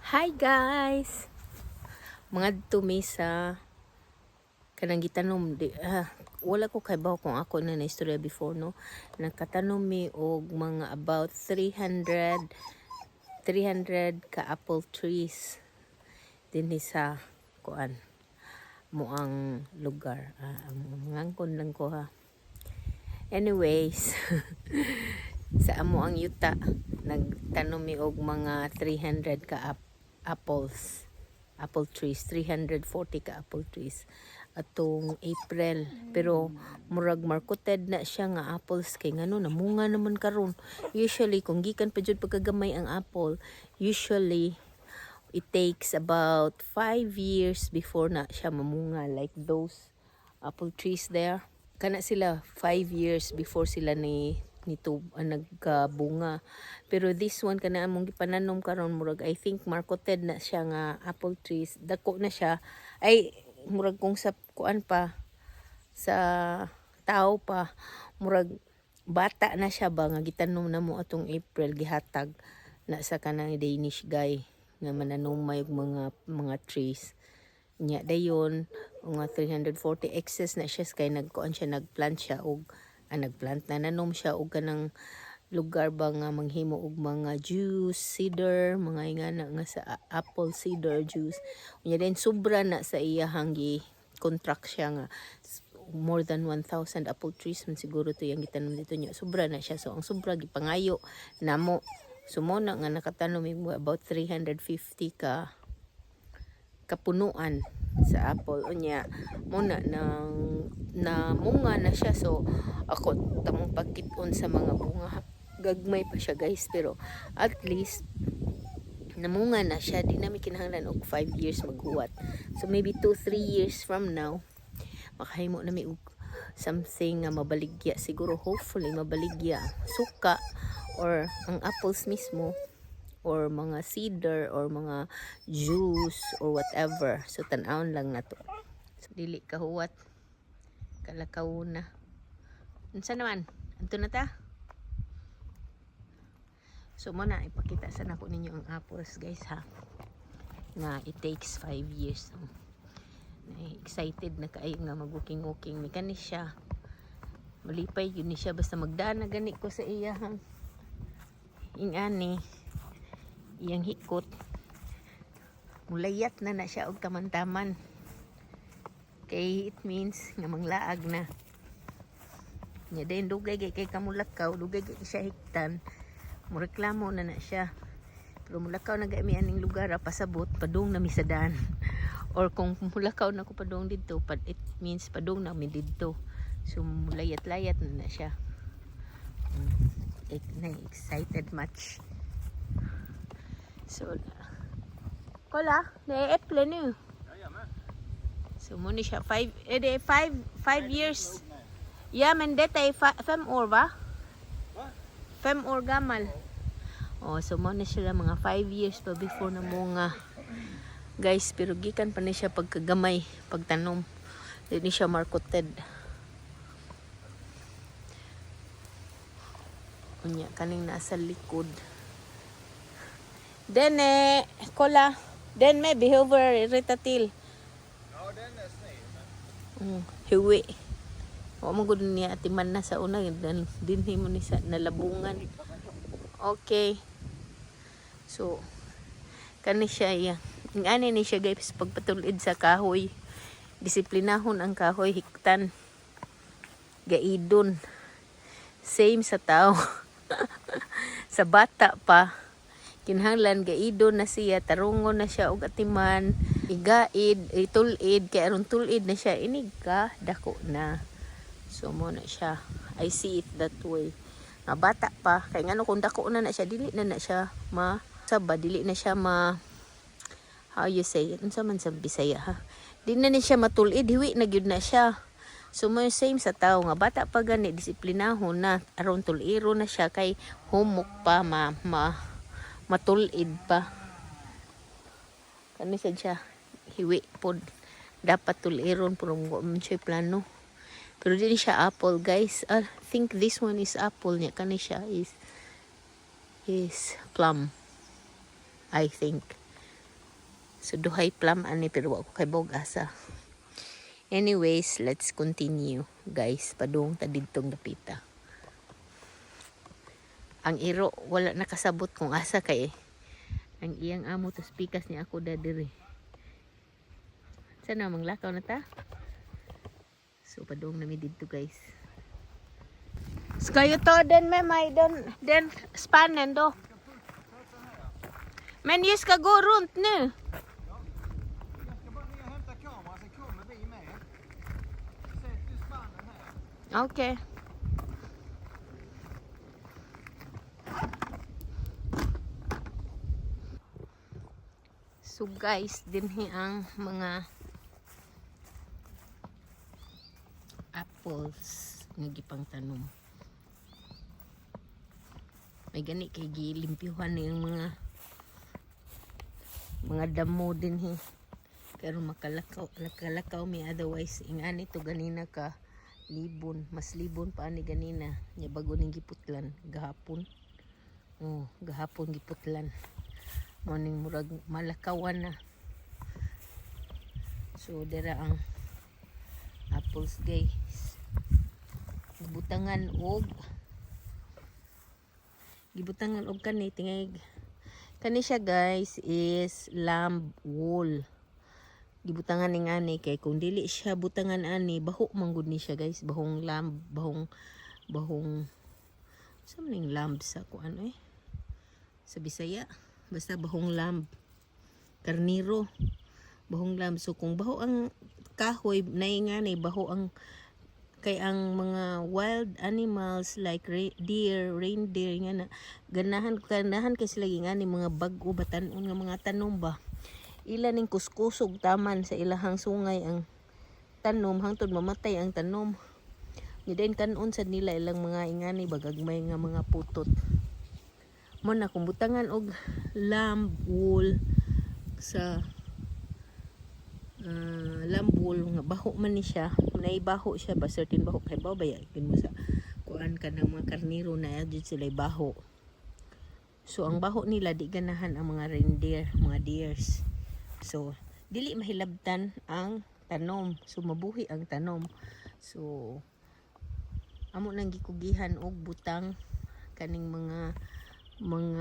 Hi guys! Mangadto mi sa kanang gitanom di, wala ko kahibaw kung ako na na-istorya before, no? Nakatanom mi og mga about 300 300 ka apple trees dinhi sa kuan mo ang lugar. Mangangkon lang ko ha. Anyways, sa amo ang yuta nagtanom mi og mga 300 ka apples, apple trees, 340 ka apple trees atong April, pero murag markoted na siya nga apples kay ngano namunga naman karon. Usually kung gikan pa jud pagkagamay ang apple, usually it takes about 5 years before na siya mamunga, like those apple trees there. Kana sila, 5 years before sila ni nito nagkabunga. Pero this one, kana among gipananom karon, murag I think markoted na siya nga apple trees. Dako na siya ay murag kung sa kuan pa, sa tao pa, murag bata na siya ba nga gitanom na mo atong April. Gihatag na sa kanang Danish guy nga mananumay og mga trees nya. Dayon mga 340 excess na siya kay nagkuan siya, nagplant siya og nagplant na, nanom siya og kanang lugar ba nga manghimo og mga juice, cider, mga ingana nga sa apple cider juice. Unya din sobra na sa iyahang gi contract siya nga more than 1,000 apple trees man siguro to yung gitanom dito niya. Sobra na siya. So ang sobra gipangayo namo. So mo na nga nakatanom mig about 350 ka kapunuan sa apple. Unya mo na nang namunga na siya, so ako tamong pagkit-on sa mga bunga. Gagmay pa siya guys, pero at least namunga na siya. Di na mi kinahanglan og 5 years maghuwat. So maybe 2 3 years from now makahimo na mi og something nga mabaligya siguro. Hopefully mabaligya suka or ang apples mismo or mga cider or mga juice or whatever. So tan-awon lang nato. So, dili kahuwat, kalakaw na. Unsa naman, anto na ta. So mo na ipakita sa nako ninyo ang apples guys ha, nga it takes 5 years. So, na excited na kaayo nga mag-walking walking mi. Kani siya, malipay yun ni siya basta magdaan na gani ko sa iyahang ingani, iyang hikot, mulayat na na siya og taman-taman kay it means nga manglaag na nya. Din dugay kay kamulakaw, dugay kay siya hiktan, mureklamo na na siya. Pero mulakaw na gami aning lugar, pasabot padung na mi sa daan, or kung mulakaw na ko padung didto, it means padung na mi didto. So mulayat-layat na na siya. Na excited much. So kolla, det är äpple nu. Så mo ni siya 5, det är 5 years. Ja, men detta är 5 år, va? 5 år gammal. Oh, so mo na sila mga 5 years pa before na mo nga guys, pero gikan pa ni siya pagkagamay pagtanom. Di ni siya markoted. Unya kaning nasa likod. Den kolla. Den med behöver rätta till. Ja, den är sned. Men Hiwi. Wa mo gud niya atiman na sa una dan dinhi mo ni sa nalabungan. Okay. So kani siya iya. Ingani ni siya guys, pagpatulid sa kahoy. Disiplinahon ang kahoy, hiktan. Gaidon. Same sa tao. Sa bata pa kinahanglan gaidon na siya, tarungon na siya og atiman, igaid, itulid kay aron tulid na siya inig ka dako na. So mo na siya, I see it that way nga bata pa, kay ngano kung dako na na siya, dili na na siya ma saba, dili na siya ma, how you say, unsa man sa Bisaya ha, di na ni siya matulid, hiwi na gyud na siya. So mo same sa tao nga bata pa gani, disiplinahon na aron tuliro na siya kay humok pa, ma, ma matulid pa. Kani sad siya, hiwi pod, dapat tuliron pero mo man siya plano. Pero di ni siya apple guys. I think this one is apple niya, kani siya is plum, I think. So duhay plum ani, pero wa ko kabalo asa. Anyways, let's continue, guys. Padung ta didtong dapita. Ang iro wala nakasabot kung asa kay ang iyang amo tas pikas niya ako da diri. Sana manglakaw na ta. So padung nami didto, guys. Ska jag ta den med mig, den spannen då? Men jag ska gå runt nu. Jag ska bara ner och hämta kameran, sen kommer vi med. Sätt du spannen här. Okej. So guys, dinhi ang mga apples nga gipang tanom. May gani kay gilimpyuhan ni ang mga damo dinhi. Pero makalakaw, nakalakaw mi, otherwise ingani to ganina ka libon, mas libon pa ani ganina. Nya bago ning giputlan gahapon. Oh, gahapon giputlan. Mao ning murag malakawan na. So dira ang apples, guys. Gibutangan og kani tingay kani siya, guys, is lamb wool. Gibutangan ning ani kay kung dili siya butangan ani, baho man gud ni siya, guys, bahong lamb, bahong sa man ning lamb sa kuan eh sa Bisaya, basta bahong lamb, karniro, bahong lamb. So kung baho ang kahoy na ngani, baho ang kay ang mga wild animals like deer, reindeer nga na ganahan ganahan kay sila ngani mga bag-o ba tan-on nga mga tanom ba, ila ning kuskusog taman sa ilahang sungay ang tanom hangtod mamatay ang tanom. Ni din kanon sad nila ilang mga ingani bagagmay nga mga putot. Mo na kung butangan og lamb wool sa lamb wool nga baho man ni siya, naibaho siya ba, certain baho kay ba baya mo sa kuan ka ng mga karniro na jud sila baho. So ang baho nila, di ganahan ang mga reindeer, mga deers. So dili mahilabtan ang tanom, so mabuhi ang tanom. So amo nang gikugihan og butang kaning mga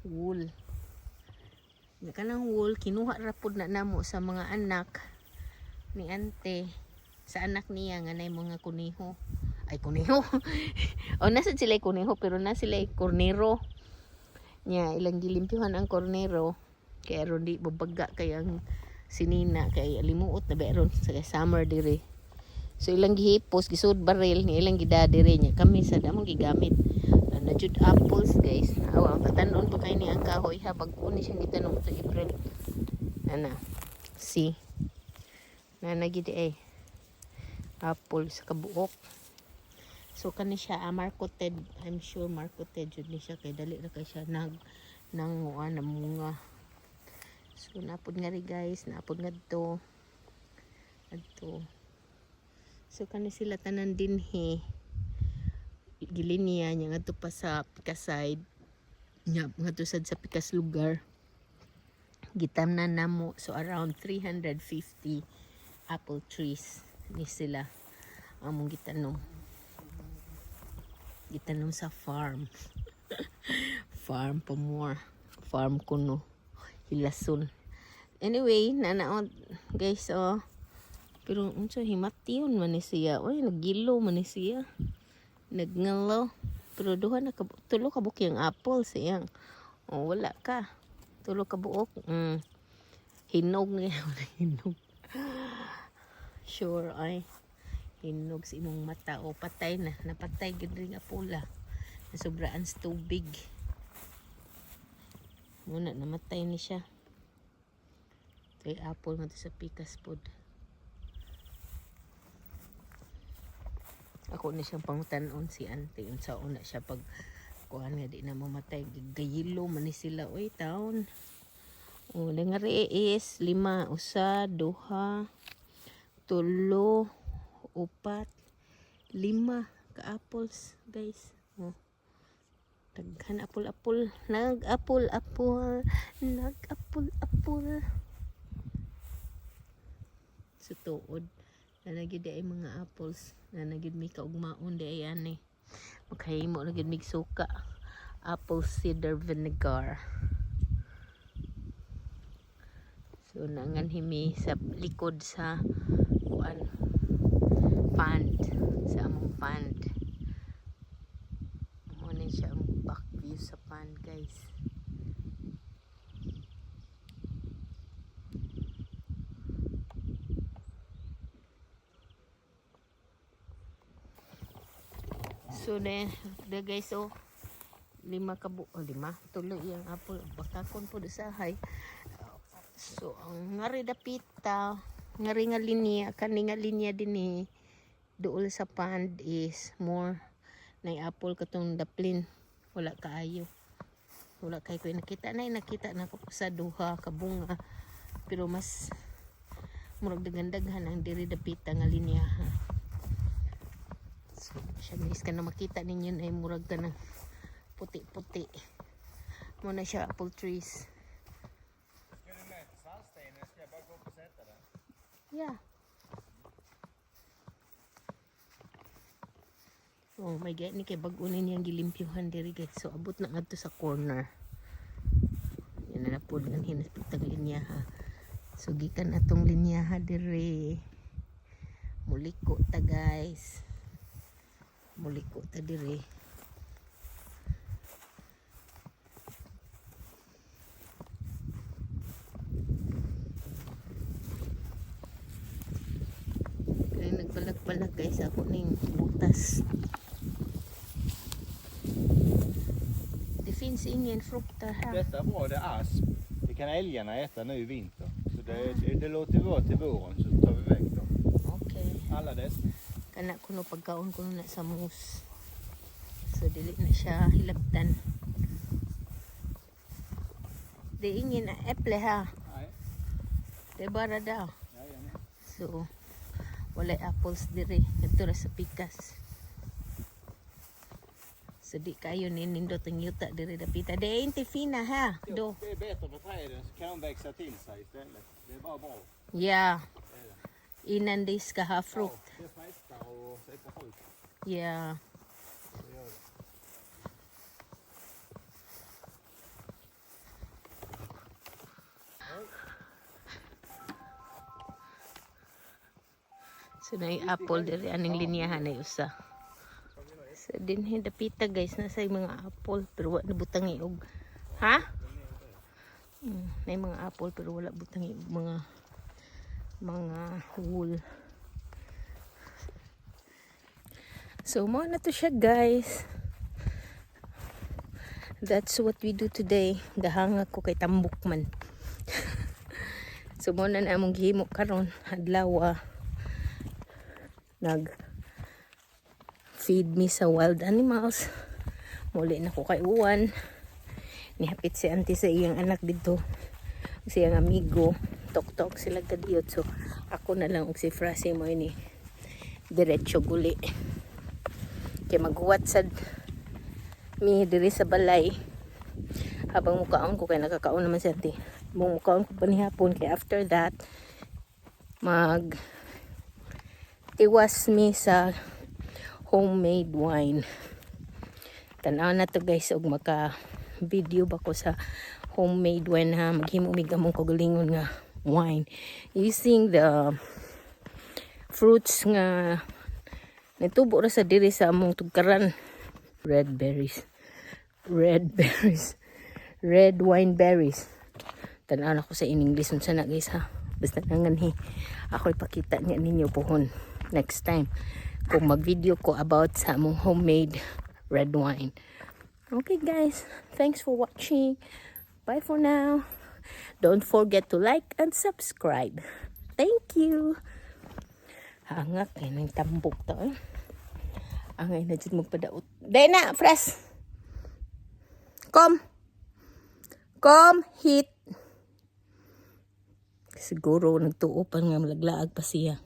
wool. Nya kanang wool kinuha ra pud na namo sa mga anak ni ante, sa anak niya nga nay mga kuneho, ay kuneho o nasa sila kuneho, pero na sila kornero nya ilang gilimpyuhan ang kornero kay aron di babaga kay ang sinina kay limuot na ba aron sa summer dire. So ilang gihipos, gisud baril ni ilang gida dire. Nya kami sa among gigamit na jud apples, guys. Awa ang patanon pa kay ni ang kahoy ha, bag-o ni siyang gitanom sa April. Ana, see, nana gid eh apple sa kabuok. So kani siya marcoted. I'm sure marcoted jud ni siya kay dali ra kay siya nag nanguan na munga. So napod nga ri, guys, napod ngadto adto. So kani sila tanan dinhi gilinya niya ngadto pa sa pikas side nya, ngadto sad sa pikas lugar gitamnan namo. So around 350 apple trees ni sila among gitanom sa farm, farm pa more, farm kuno hilason. Anyway, nanaod, guys, oh. Pero unsa himation man ni siya, oy, nagilo man ni siya, nagngalo. Pero duha na ka, tulo ka buok yung apple siyang, oh, wala ka tulo ka buok. Hinog nga, hinog sure ay hinog sa imong mata o patay na, napatay gid ring apula, nasobraan sa tubig muna, namatay ni siya. Kay apple nga to sa pikas pod. Ako na siyang pangutanon si ante unsa una siya pag kuan nga di na mamatay. Gayilo man ni sila oy taon. Oh, dangari is lima, usa, duha, tulo, upat, lima ka apples, guys. Oh. Daghan apple apple, nag apple apple, nag apple apple. So tuod naa na gyud ay mga apples, naa na gyud mi kaugmaon di ay ani. Makahimo na gyud mig suka. Apple cider vinegar. So nanganhi mi sa likod sa kuan, pond, sa among pond. Mao na siya ang back view sa pond, guys. So the guys, oh, lima ka bu oh, lima tulo iyang apple, bakakon po usahay. So ang ngari dapita, ngari nga linya, kani nga linya dinhi duol sa pond is more na apple. Katong daplin, wala kaayo, wala kay ko nakita na nakita na ko sa duha ka bunga, pero mas murag daghan-daghan ang diri dapita nga linya, ha. So siya, guys, kana makita ninyo na murag ka ng puti-puti mao na siya, apple trees. Ska du med till sandstenen eller ska jag bara gå upp och sätta den? Yeah. Oh my God, ni kay bag-o ni niyang gilimpyuhan diri, guys. So abot na ngadto sa corner. Yan na na pod ang hinaspitang linya, ha. So gikan atong linya, ha, diri. Muliko ta, guys. Muliko ta diri. Kaya nagbalag-balag, guys, ako ning butas. Det finns ingen frukt här. Detta är bra, det är asp. Det kan älgarna äta nu i vinter. Så det låter vi vara till våren så tar vi väck dem. Okay. Alla dessa. Kana kuno pagkaon kuno na sa moose. So dili na siya hilabtan. Det är ingen äpple här. Nej. Det är bara där. Jajamän. So walay apples diri. Didto ra sa pikas. So di kayo ni nindot ang yuta diri dapita. Det är inte fina här då. Det är bättre för träden så kan de växa till sig istället. Det är bara bra. Ja, Det är det. innan de ska ha frukt. Ja, det frestar och sätter frukt. Ja. Det gör det. So na apple diri aning linyahan ay usa. So dinhi dapita, guys, nasa yung mga apple pero wa na butang og, ha? Na mga apple pero wala butang og mga wool. So mao na to siya, guys. That's what we do today. Gahanga ko kay tambok man. So mao na na among gihimo karon adlaw. Nag feed me sa wild animals. Muli na ko kay uwan. Nihapit si auntie sa iyang anak dito. Sa iyang amigo. Tok-tok sila kadiyot. So ako na lang og si Frase mo ini diretso guli. Kay maghuwat sad mi diri sa balay habang mukaon ko, kay nakakaon naman si auntie. Mukaon ko pa ni hapon kay after that mag tiwas mi sa homemade wine. Tanaw na to, guys, og maka video ba ko sa homemade wine, ha. Maghimo mig among kaugalingon nga wine using the fruits nga nitubo ra sa diri sa among tugkaran. Red berries. Red berries. Red wine berries. Tanaw na ko sa in English unsa na, guys, ha. Basta nanganhi. Ako ipakita niya ninyo pohon next time kung mag-video ko about sa among homemade red wine. Okay guys, thanks for watching. Bye for now. Don't forget to like and subscribe. Thank you. Hangak kay nang tambok to eh. Angay na jud magpadaot. Dena, fresh. Kom. Kom, hit. Siguro nagtuo pa nga malaglaag pa siya.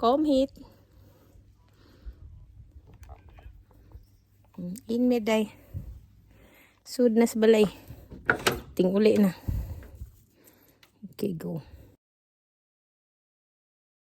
Kom hit. In med dig. Sud na sa balay. Ting uli na. Okay, go.